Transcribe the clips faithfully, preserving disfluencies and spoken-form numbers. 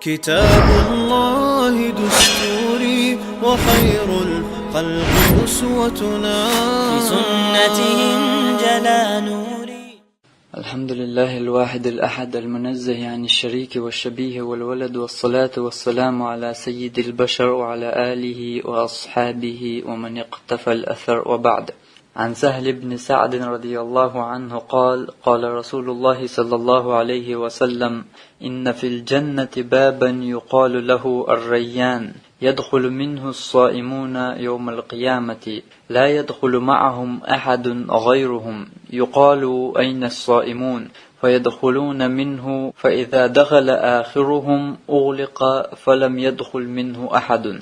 كتاب الله دستوري، وخير الخلق أسوتنا. بسنته انجلى نوري. الحمد لله الواحد الأحد المنزه عن الشريك والشبيه والولد، والصلاة والسلام على سيد البشر وعلى آله وأصحابه ومن اقتفى الأثر، وبعد. عن سهل بن سعد رضي الله عنه قال: قال رسول الله صلى الله عليه وسلم: إن في الجنة بابا يقال له الريان، يدخل منه الصائمون يوم القيامة، لا يدخل معهم أحد غيرهم، يقال: أين الصائمون؟ فيدخلون منه، فإذا دخل آخرهم أغلق فلم يدخل منه أحد.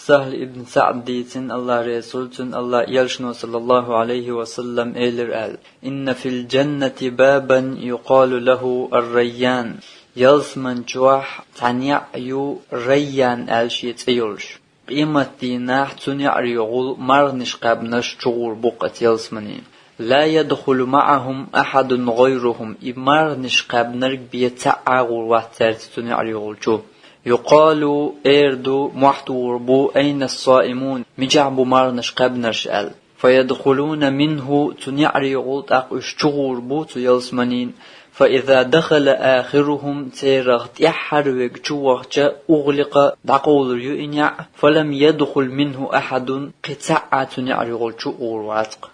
Сахл ибн Саъд дийцина, Аллах Расул, цунна Аллах Элчано, саллаллаху алейхи ва саллам, элира аьлла: «Инна фил джаннати бабан юкъалу лаху ар-Райян». Ялсман чохь цхьа неӀ ю, Райян аьлла шен цӀе йолуш. Къематдийнахь цу неӀарехула марханаш кхаьбнарш чугӀур бу-кх оцу ялсманийн. «Ла ядхулу маӀахум ахьадун гӀайрухум», и марханаш кхаьбнарг бен цхьа а гӀур вац цаьрца цу неӀарехула чу. «Юкъалу», эр ду, мохь тухур бу: «Айна ас-саимун», мичахь бу марханаш кхаьбнарш аьлла. «Фаядхулуна минху», цу неӀарехула тӀаккха уьш чугӀур бу цу ялсманийн. «Фаиза дахала ахирухум», церах тӀаьххьара верг чувахча, «угӀликъа», дӀакъовлур ю и неӀ, «фалам ядхул минху ахьадун», кхин цхьа а цу неӀарехула чугӀур вац-кх.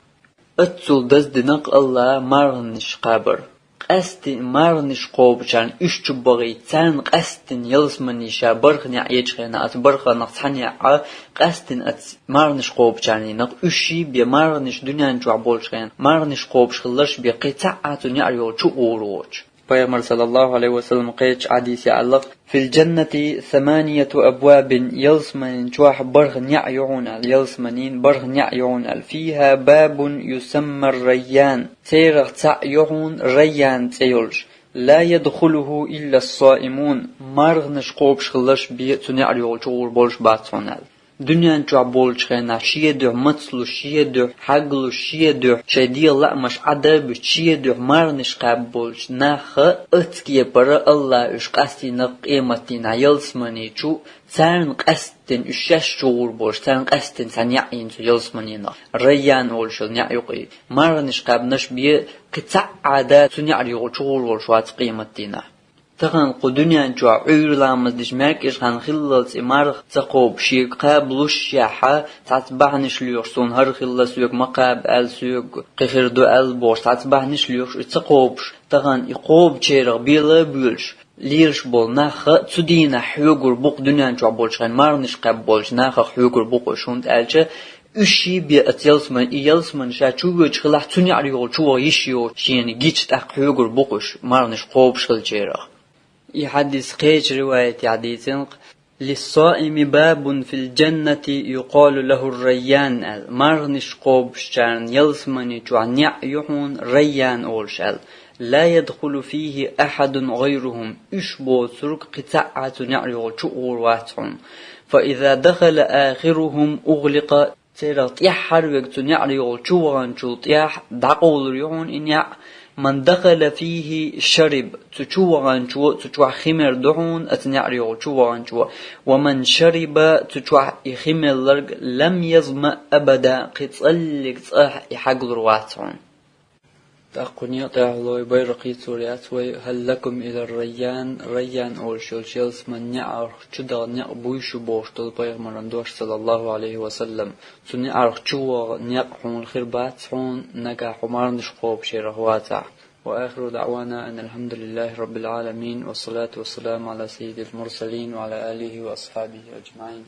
Оццул даздина-кх Аллах марханаш кхабар. Къаьсттина марханаш кхобучарна уьш чу бахийта, царна къаьсттина ялсмане ша бархӀ неӀ ечу хенахь, оцу бархӀанах цхьа неӀ а къаьсттина оцу марханаш кхобучарнах, уьш бен марханаш дуьнен чохь болчу хенахь, марханаш кхобуш хилларш бен кхин цхьа а цу неӀарехула чугӀур воцуш. Пайхамар, саллаллаху алейхи ва саллам, кхечу хьадисехь аьлла: «Фил джаннати саманияти абвабин», ялсманин чохь бархӀ неӀ ю хьуна аьлла, ялсманийн бархӀ неӀ ю хьуна аьлла, «фиха бабун юсамма ар-Райян», церах цхьаъ ю хьуна Райян цӀе йолуш, «ла ядхулуху илла ас-саимун», марханаш кхобуш хилларш бен цу неӀарехула чугӀур болуш бац хьуна аьлла. Дуьнен чохь болчу хенахь шен дуьхьа мацлуш, шен дуьхьа хьаглуш, шен дуьхьа шайн дегӀан лаамаш Ӏадабуьтуш, шен дуьхьа марханаш кхаьбна болчу наха оцу кепара Аллах уьш къастийна-кх къематдийнахь ялсмане чу, царна къаьсттина уьш шаьш чугӀур болуш, царна къаьсттина цхьа неӀ йина цу ялсманенах. Райян олуш йолу неӀ ю-кх и. Марханаш кхаьбнарш бен кхин цхьа а цу неӀарехула чугӀур волуш вац къематдийнахь. Тахана кху дуьнен чохь Ӏуьйра ламаз дича маьркӀажа хан хиллалц и марха ца кхобуш, шега кхаба луш шехь, цхьацца бахьанаш лоьхуш, суна хӀара хилла, соьга ма кхаба аьлла, соьга кхин хир ду аьлла бохуш, цхьацца бахьанаш лоьхуш, и ца кхобуш, тахана и кхобучарах бела а боьлуш, лелаш болу нах а цу дийнахь хьоьгур бу-кх, дуьнен чохь болчу хенахь марханаш кхаьбна болчу нахах хьоьгур бу-кх уьш, хӀунда аьлча уьш бен оцу ялсман, и ялсман ша чу воьдуш хилахь, цу неӀарехула чу ваха йиш йоцуш, шена гича тӀаккха хьоьгур бу-кх уьш, марханаш кхобуш хиллачарах. И хьадис кхечу риваятехь дийцина-кх: «Лиссаими бабун фил джаннати юкъалу лаху ар-Райян», аьлла. Марханаш кхобучарна ялсмане чохь неӀ ю хьуна Райян олуш аьлла. «Ла ядхулу фихи ахьадун гӀайрухум», уьш боцург кхин цхьа а цу неӀарехула чугӀур вац хьуна. «Фа иза дахала ахирухум угӀликъа», церах тӀаьххьара верг цу неӀарехула чу ваханчул тӀаьхьа дӀакъовлур ю хьуна и неӀ, «ман дахала фихи шариб», цу чу ваханчо, цу чохь хи мер ду хьуна оцу неӀарехула чу ваханчо, «ва ман шариба», цу чохь и хи мелларг, «лам язма абада», кхин цкъа а, цкъа а и хьаглур вац хьуна. ТӀаккха кху некъа тӀехь лой байракх йицлур яц вай: «Хьал лакум илар Райян», Райян олуш йолчу ялсман неӀарх чу даха некъ буй шу бохуш долу пайхамаран дош, саллаллаху алейхи ва саллам. Цу неӀарх чу ваха некъ хьуна хир бац хьуна, нагахь хьо марханаш кхобучарах вацахь. Ва ахиру даъвана ан алхьамдулиллахи раббил гӀаламин, ва салату ва саламу ала саййидил мурсалин ва ала алихи ва асхьабихи аджмаин.